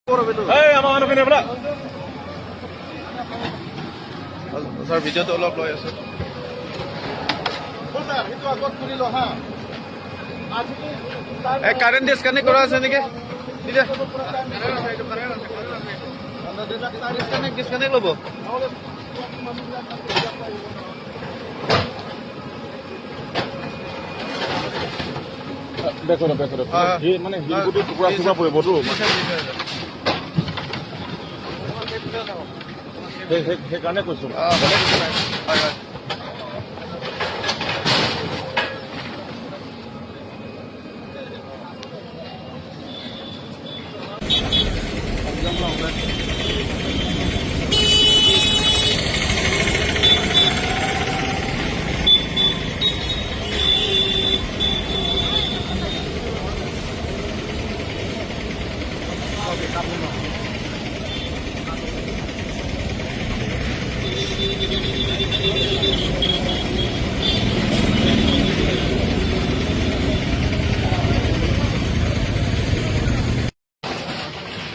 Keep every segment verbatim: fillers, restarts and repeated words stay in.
এই, আমাৰ মানুহখিনি এইবিলাক। ছাৰ, ভিডিঅ'টো অলপ লৈ আছো। ছাৰ, সেইটো আগত তুলি লওঁ, হা। এই কাৰেণ্ট ডিছকানেক্ট কৰা আছে নেকি? দি দে। ডিছকানেক্ট, ডিছকানেক্ট ল'ব। বেক কৰা, বেক কৰা। হয়, হয়। সি মানে, শিলগুটি টুকুৰা টুকুৰা পৰিবতো। সেই, সেই, সেইকাৰণে কৈছো। অ, হয়, হয়।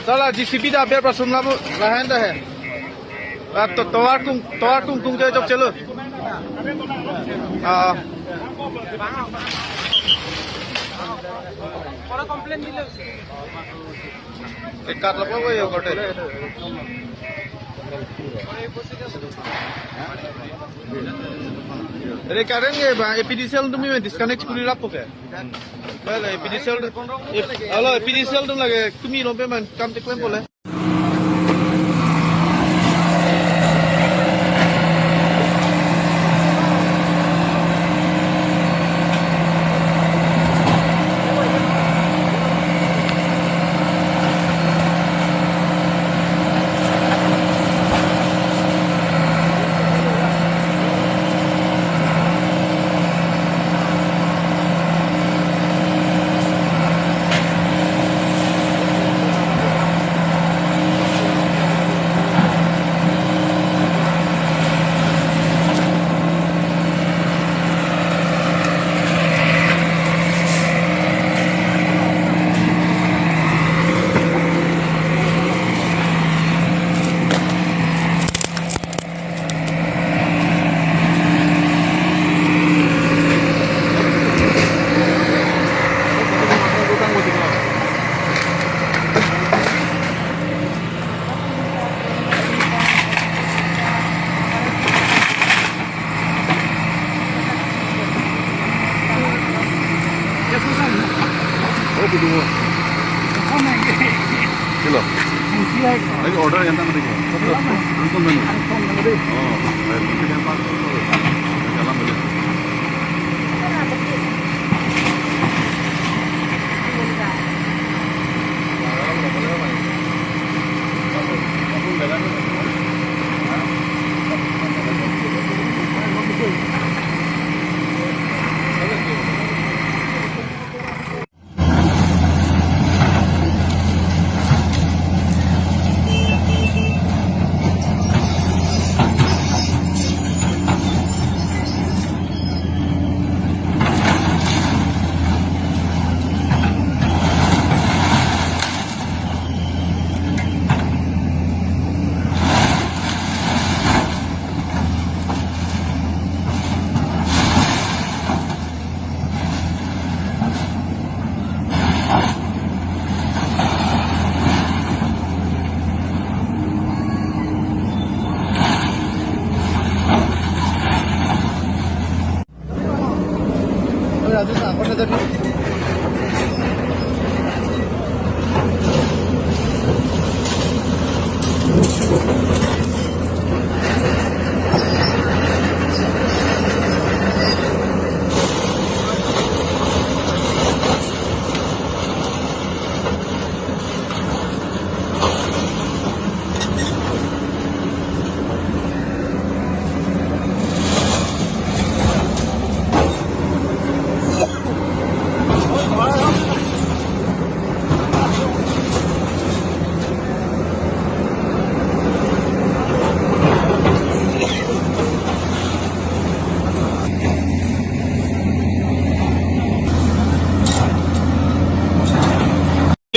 Sala J C B ta aber prasum labu lahan ta hai. Ah, to, tovar kung, tovar kung kung ke chok chelo. Ah. Ekat lapo ko yo kote. Ere current ke ba A P D C L tumi me disconnect kuri lapo ke. Well, A P D C L, alo A P D C L tum lage tumi rompe man kam te klem pole. Silo. Lagi order yang tadi. Angkon tadi. Oh, baik. Nanti yang pas itu. Jalan balik.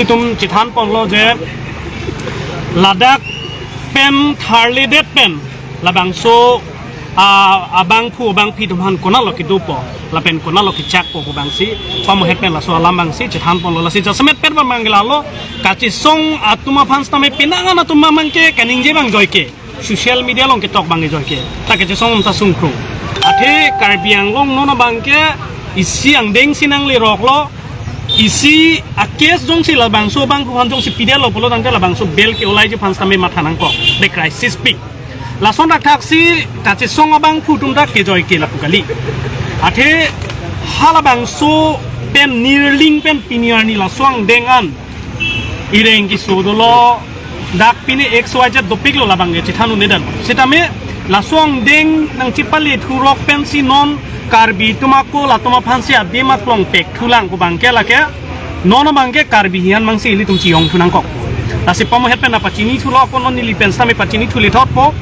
Itum chethan ponlo je Ladak pen tharledet pen labangso a abangphu abangphi atum aphan konatlo kedopo lapen konatlo kechakpo pu abangsi pamohet pen laso alam abangsi chethanponlo. Lasi jasemet pen abang ke lalo, kachesong atum aphan sitame penang an atum abang ke kaningje abang joike, social media along ketok abang ke joike, ta kachesong atum ta sungkrung. Athe Karbi Anglong non abang ke isi angdeng si nangleroklo, isi a-case jongsi labangso abangphu aphan jongsi pidetlo pulo tangte labangso bail ke-olaiji aphan sitame matha nangkok, the crisis peak. Lason thakthak si kachesong abangphu atum ta kejoike lapu kali. Athe halabangso pen nirling pen pini arni laso angdeng an ireng keso dolo, dak pini X Y Z dopiklo labang ke chethan un-edet. Sitame laso angdeng nangchepale thurok pensi non Karbi atum ako latum aphansi adim aklong pekthulang pu abang ke lake non abang ke Karbi hian abangsi ilitum chiyong thu nangkok. Lasi pamohet pen nangpachini thulo, ako non neli pen sitame pachini thuli thotpo.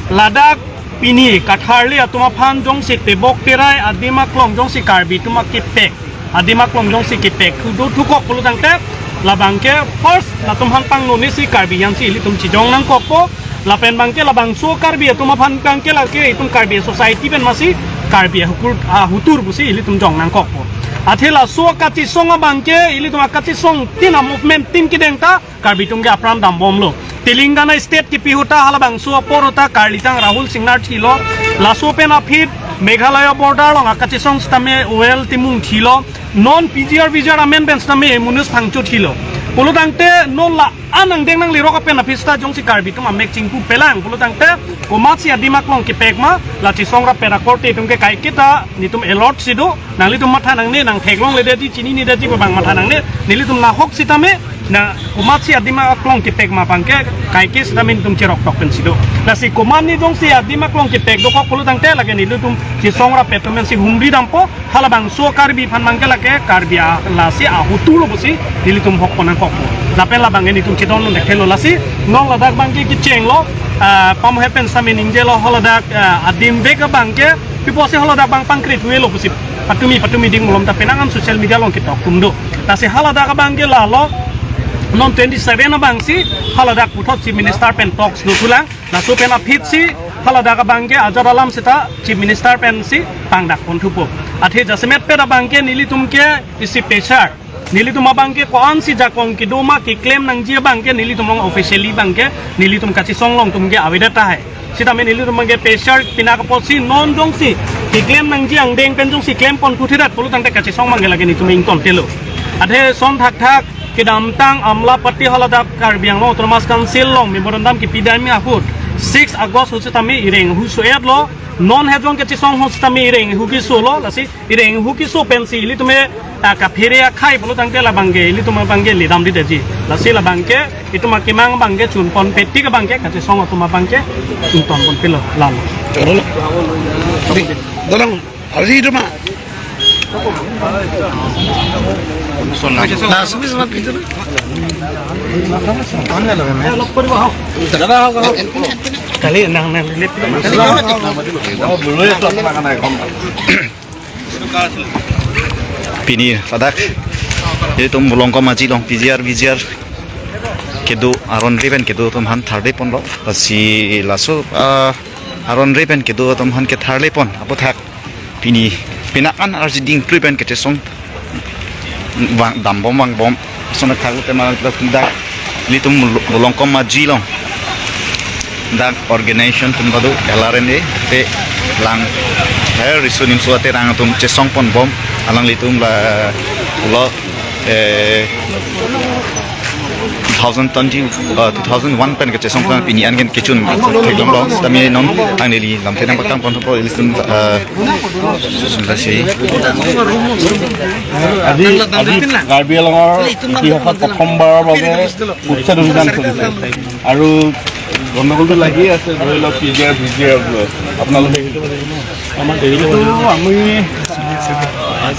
Ladak pini katharli atum aphan jongsi tebok terai adim aklong jongsi Karbi atum akepek, adim aklong jongsi kepek thu do thukok pulo tangte labang ke first latum aphan pangno ni si Karbi hian si ilitum chijong nangkokpo. Lapen abang ke labangso Karbi atum aphan abang ke lake itum Karbi society pen masi Karbi ahukur ahutur pusi ilitum jong nangkokpo. Athe laso kachesong abang ke ilitum akachesong tin a-movement tin kedeng ta Karbi atum ke apran dambomlo. Telangana state kipi ahut ta halabangso apor ahut ta karlitang Rahul Singnar thilo. Laso pen aphi Meghalaya border along akachesong sitame O L Timung thilo. Non P G R V G R amen pen sitame Emunus Phangcho thilo. Pulo tangte non la-an angdeng nanglerok apen aphi sita jongsi Karbi atum amek chingpupelang pulo tangte komatsi adim aklong kepek ma, la chesong rapet akorte atum ke kaiketa netum alert si do, nanglitum matha nangne, nangtheklongledetji, chininedetji pu abang matha nangne, nelitum nahok sitame na komatsi adim aklong kepek ma abang ke kaike sitame netum cheroktok pensi do. Lasi komatne jongsi adim aklong kepek dokok pulo tangte lake nelitum chesong rapet atum pensi humri dampo. Halabangso Karbi aphan abang ke lake Karbi a lasi ahuturlo pusi nelitum hokpon nangkokpo. Lapen labang ke netum chedon nangthelo. Lasi non ladak abang ke kechenglo, ah, pamohet pen sitame ningjelo, haladak, ah, adim bek abang ke piposi haladak abang pangkrit huelo pusi patumi patumi ding malom ta penang an social media along ketok atum do. Lasi haladak abang ke lalo, non twenty seven abangsi haladak puthot Chief Minister pen talks dothulang. Laso pen aphi si haladak abang ke ajat alam sita Chief Minister pensi pangdakpon thupo. Athe jasemet pen abang ke nelitum ke isi pressure, nelitum abang ke ko-ansi jakong kedo ma keklem nangji abang ke nelitum along officially abang ke nelitum kachesong along atum ke avedet tahai. Sitame nelitum abang ke pressure pinak apotsi non jongsi keklem nangji angdeng pen jongsi klempon puthirat pulo tangte kachesong abang ke lake netum ingtontelo. Athe son thakthak kedamtang Amlapatty haladak Karbi Anglong Autonomous Council along memorandum kepidam ahut six August ahut sitame ireng ahu so-etlo. Non hejong kachesong ahut sitame ireng ahu kesolo. Lasi ireng ahu keso pensi ilitum e, ah, kaphere akhai pulo tangte labang ke ilitum abang ke ledamdedetji. Lasi labang ke itum akemang abang ke chunponpe tik abang ke kachesong atum abang ke ingtonponpelo lalo. Dorong. Hari itu mah. Nah, semis mah pintu na. Kali nang nang lilit. Pini ladak itum Bolongkom Aji along P G R V G R kedo aron re pen kedo atum aphan tharleponlo. Lasi laso, ah, aron re pen kedo atum aphan ketharlepon aphuthak pini penang an arji dingprui pen kachesong vang dambom vangbom. Lason thakthak tema ladak ilitum Bolongkom Aji along dak organization atum kado L R N A te lang, eh, riso nimso aterang atum chesongponbom, alanglitum lalo, eh, two thousand twenty, uh, two thousand one pen kachesong pen pini an ken kechun theklonglo. Sitame non ang neli lamthe nangpakangpon thupo ilitum, uh, susun lasi. আজি, আজি কাৰ্বি আংলঙৰ ইতিহাসত প্ৰথমবাৰৰ বাবে উচ্ছেদ অভিযান চলিছে আৰু গণ্ডগোলটো লাগিয়ে আছে, ধৰি লওক পি জি আৰ, ভি জি আৰ আপোনালোকে। এইটো আমি, আহ,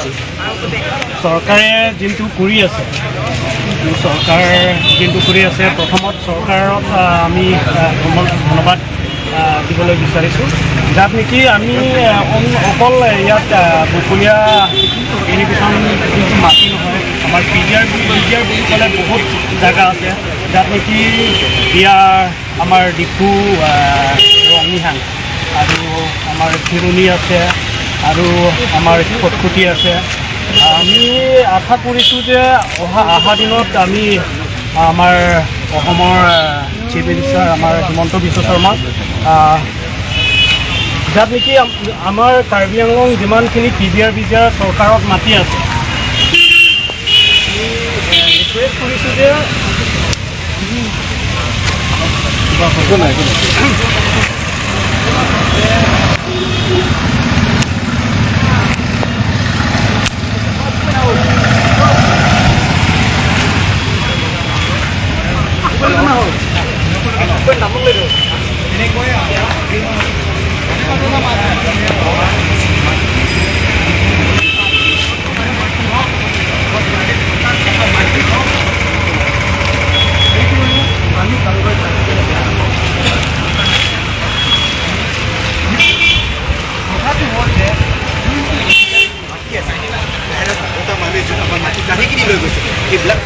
চৰকাৰে যোনটো কৰি আছে, চৰকাৰে যোনটো কৰি আছে, প্ৰথমত চৰকাৰক, আহ, আমি, আহ, ধন্যবাদ, আহ, দিবলৈ বিচাৰিছোঁ। যাক নেকি আমি, আহ, অন-, অকল ইয়াত, আহ, বকলীয়া ইৰিগেশ্যন যোনটো মাটি নহয়, আমাৰ আৰু পি জি আৰ বুলি, পি জি আৰ বুলি ক'লে বহুত জেগা আছে, যাত নেকি বিয়া আমাৰ ডিফু, আহ, ৰঙিহাং আৰু আমাৰ জিৰণি আছে আৰু আমাৰ খটখটি আছে। আমি আশা কৰিছোঁ যে অহা, অহা দিনত আমি আমাৰ অসমৰ, আহ, চিফ মিনিষ্টাৰ আমাৰ হিমন্ত বিশ্ব শৰ্মা, আহ, যাত নেকি আম-, আমাৰ কাৰ্বি আংলং যিমানখিনি পি জি আৰ, বি জি আৰ চৰকাৰক মাতি আছে, আমি, আহ, ৰিকুৱেষ্ট কৰিছোঁ যে